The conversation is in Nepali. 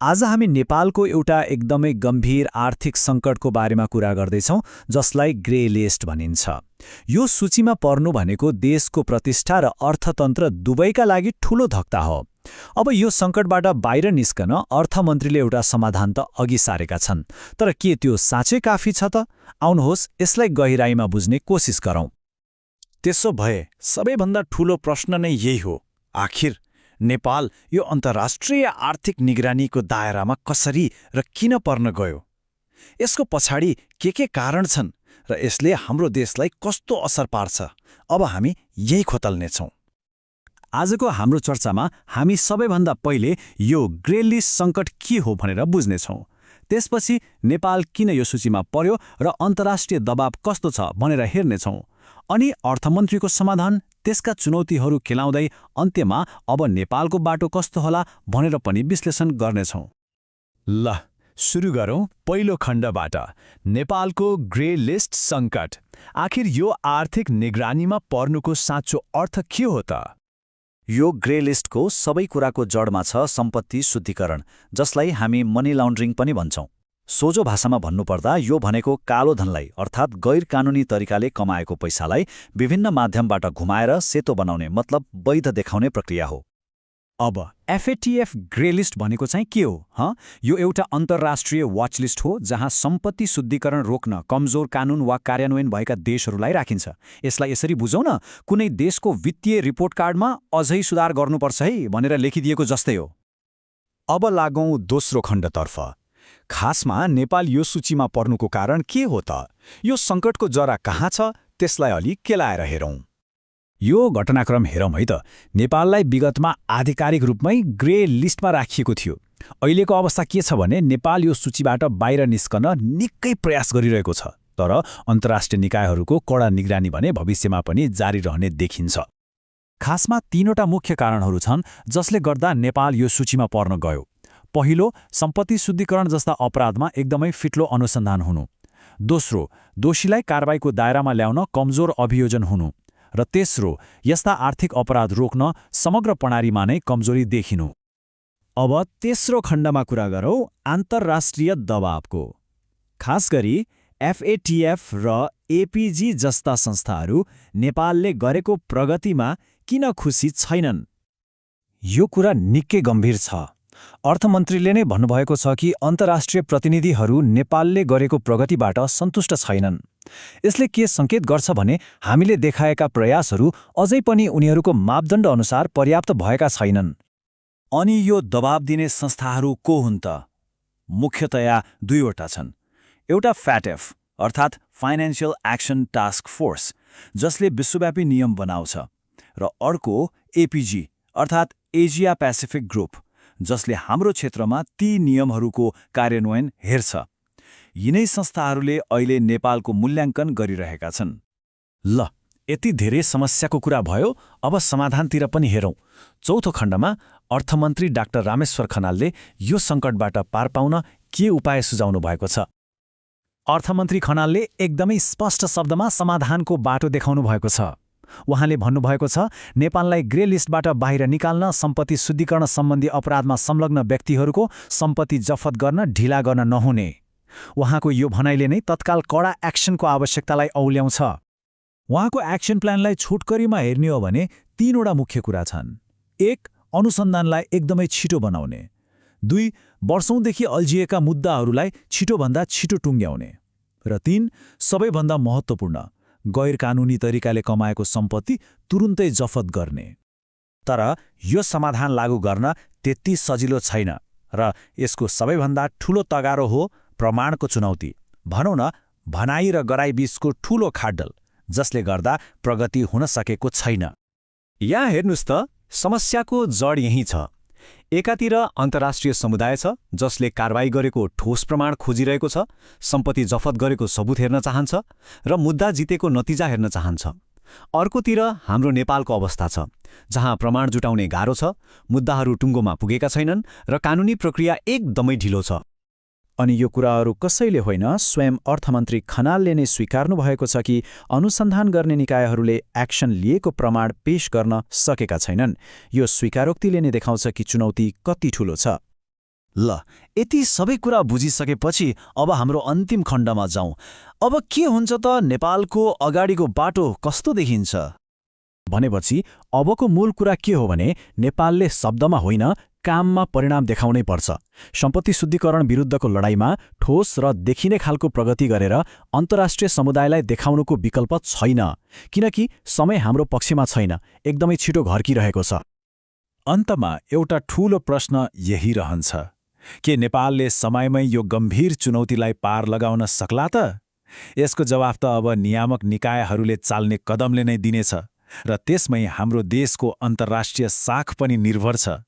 आज हामी नेपालको एउटा एकदमै गम्भीर आर्थिक सङ्कटको बारेमा कुरा गर्दैछौँ, जसलाई ग्रे लिस्ट भनिन्छ। यो सूचीमा पर्नु भनेको देशको प्रतिष्ठा र अर्थतन्त्र दुवैका लागि ठूलो धक्का हो। अब यो सङ्कटबाट बाहिर निस्कन अर्थमन्त्रीले एउटा समाधान त अघि सारेका छन्, तर के त्यो साँच्चै काफी छ त? आउनुहोस् यसलाई गहिराईमा बुझ्ने कोसिस गरौँ। त्यसो भए सबैभन्दा ठूलो प्रश्न नै यही हो, आखिर नेपाल यो अन्तर्राष्ट्रिय आर्थिक निगरानीको दायरामा कसरी र किन पर्न गयो? यसको पछाडि के कारण छन् र यसले हाम्रो देशलाई कस्तो असर पार्छ? अब हामी यही खोतल्नेछौँ। आजको हाम्रो चर्चामा हामी सबैभन्दा पहिले यो ग्रे लिस्ट सङ्कट के हो भनेर बुझ्नेछौँ। त्यसपछि नेपाल किन यो सूचीमा पर्यो र अन्तर्राष्ट्रिय दबाव कस्तो छ भनेर हेर्नेछौँ। अनि अर्थमन्त्रीको समाधान, त्यसका चुनौतीहरू खेलाउँदै अन्त्यमा अब नेपालको बाटो कस्तो होला भनेर पनि विश्लेषण गर्नेछौँ। ल सुरु गरौँ पहिलो खण्डबाट, नेपालको ग्रे लिस्ट सङ्कट। आखिर यो आर्थिक निगरानीमा पर्नुको साँचो अर्थ के हो त? यो ग्रे लिस्टको सबै कुराको जडमा छ सम्पत्ति शुद्धिकरण, जसलाई हामी मनी लाउन्ड्रिङ पनि भन्छौँ। सोझो भाषामा भन्नुपर्दा यो भनेको कालो धनलाई, अर्थात् गैर कानुनी तरिकाले कमाएको पैसालाई विभिन्न माध्यमबाट घुमाएर सेतो बनाउने, मतलब वैध देखाउने प्रक्रिया हो। अब एफएटीएफ ग्रे लिस्ट भनेको चाहिँ के हो? यो एउटा अन्तर्राष्ट्रिय वाच लिस्ट हो जहाँ सम्पत्ति शुद्धिकरण रोक्न कमजोर कानुन वा कार्यान्वयन भएका देशहरूलाई राखिन्छ। यसलाई यसरी बुझौँ न, कुनै देशको वित्तीय रिपोर्ट कार्डमा अझै सुधार गर्नुपर्छ है भनेर लेखिदिएको जस्तै हो। अब लागौँ दोस्रो खण्डतर्फ। खासमा नेपाल यो सूचीमा पर्नुको कारण के हो त? यो सङ्कटको जरा कहाँ छ, त्यसलाई अलि केलाएर हेरौँ। यो घटनाक्रम हेरौँ है त। नेपाललाई विगतमा आधिकारिक रूपमै ग्रे लिस्टमा राखिएको थियो। अहिलेको अवस्था के छ भने नेपाल यो सूचीबाट बाहिर निस्कन निकै प्रयास गरिरहेको छ, तर अन्तर्राष्ट्रिय निकायहरूको कडा निगरानी भने भविष्यमा पनि जारी रहने देखिन्छ। खासमा तीनवटा मुख्य कारणहरू छन् जसले गर्दा नेपाल यो सूचीमा पर्न गयो। पहिलो, सम्पत्ति शुद्धिकरण जस्ता अपराधमा एकदमै फिट्लो अनुसन्धान हुनु। दोस्रो, दोषीलाई कारबाहीको दायरामा ल्याउन कमजोर अभियोजन हुनु। र तेस्रो, यस्ता आर्थिक अपराध रोक्न समग्र प्रणालीमा नै कमजोरी देखिनु। अब तेस्रो खण्डमा कुरा गरौँ अन्तर्राष्ट्रिय दबावको। खास गरी एफएटीएफ र एपीजी जस्ता संस्थाहरू नेपालले गरेको प्रगतिमा किन खुसी छैनन्? यो कुरा निकै गम्भीर छ। अर्थमन्त्रीले नै भन्नुभएको छ कि अन्तर्राष्ट्रिय प्रतिनिधिहरू नेपालले गरेको प्रगतिबाट सन्तुष्ट छैनन्। यसले के सङ्केत गर्छ भने हामीले देखाएका प्रयासहरू अझै पनि उनीहरूको मापदण्ड अनुसार पर्याप्त भएका छैनन्। अनि यो दबाब दिने संस्थाहरू को हुन् त? मुख्यतया दुईवटा छन्। एउटा फ्याटएफ अर्थात् फाइनेन्सियल एक्सन टास्क फोर्स, जसले विश्वव्यापी नियम बनाउँछ, र अर्को एपीजी अर्थात् एजिया पेसिफिक ग्रुप, जसले हाम्रो क्षेत्रमा ती नियमहरूको कार्यान्वयन हेर्छ। यिनै संस्थाहरूले अहिले नेपालको मूल्याङ्कन गरिरहेका छन्। ल, यति धेरै समस्याको कुरा भयो, अब समाधानतिर पनि हेरौँ। चौथो खण्डमा अर्थमन्त्री डाक्टर रामेश्वर खनालले यो सङ्कटबाट पार पाउन के उपाय सुझाउनु भएको छ? अर्थमन्त्री खनालले एकदमै स्पष्ट शब्दमा समाधानको बाटो देखाउनु भएको छ। उहाँले भन्नुभएको छ, नेपाललाई ग्रे लिस्टबाट बाहिर निकाल्न सम्पत्ति शुद्धिकरण सम्बन्धी अपराधमा संलग्न व्यक्तिहरूको सम्पत्ति जफत गर्न ढिला गर्न नहुने। उहाँको यो भनाइले नै तत्काल कडा एक्सनको आवश्यकतालाई औल्याउँछ। उहाँको एक्सन प्लानलाई छोटकरीमा हेर्ने हो भने तीनवटा मुख्य कुरा छन्। 1. अनुसन्धानलाई एकदमै छिटो बनाउने। 2. वर्षौंदेखि अल्झिएका मुद्दाहरूलाई छिटोभन्दा छिटो टुङ्ग्याउने। र 3. सबैभन्दा महत्त्वपूर्ण, गैर कानुनी तरिकाले कमाएको सम्पत्ति तुरुन्तै जफत गर्ने। तर यो समाधान लागू गर्न त्यति सजिलो छैन, र यसको सबैभन्दा ठूलो तगारो हो प्रमाणको चुनौती। भनौँ न, भनाइ र गराइ बीचको ठूलो खाडल, जसले गर्दा प्रगति हुन सकेको छैन। यहाँ हेर्नुस् त, समस्याको जड यही छ। एकातिर अन्तर्राष्ट्रिय समुदाय छ जसले कारबाही गरेको ठोस प्रमाण खोजिरहेको छ, सम्पत्ति जफत गरेको सबुत हेर्न चाहन्छ र मुद्दा जितेको नतिजा हेर्न चाहन्छ। अर्कोतिर हाम्रो नेपालको अवस्था छ जहाँ प्रमाण जुटाउने गाह्रो छ, मुद्दाहरू टुङ्गोमा पुगेका छैनन् र कानुनी प्रक्रिया एकदमै ढिलो छ। अनि यो कुराहरू कसैले होइन, स्वयं अर्थमन्त्री खनालले नै स्वीकार्नु भएको छ कि अनुसन्धान गर्ने निकायहरूले एक्सन लिएको प्रमाण पेश गर्न सकेका छैनन्। यो स्वीकारोक्तिले नै देखाउँछ कि चुनौती कति ठूलो छ। ल, यति सबै कुरा बुझिसकेपछि अब हाम्रो अन्तिम खण्डमा जाउँ। अब के हुन्छ त नेपालको अगाडिको बाटो कस्तो देखिन्छ? भनेपछि अबको मूल कुरा के हो भने नेपालले शब्दमा होइन काममा परिणाम देखाउनै पर्छ। सम्पत्ति शुद्धिकरण विरुद्धको लडाईँमा ठोस र देखिने खालको प्रगति गरेर अन्तर्राष्ट्रिय समुदायलाई देखाउनुको विकल्प छैन, किनकि समय हाम्रो पक्षमा छैन, एकदमै छिटो घर्किरहेको छ। अन्तमा एउटा ठूलो प्रश्न यही रहन्छ, के नेपालले समयमै यो गम्भीर चुनौतीलाई पार लगाउन सक्ला त? यसको जवाफ त अब नियामक निकायहरूले चाल्ने कदमले नै दिनेछ र त्यसमै हाम्रो देशको अन्तर्राष्ट्रिय साख पनि निर्भर छ।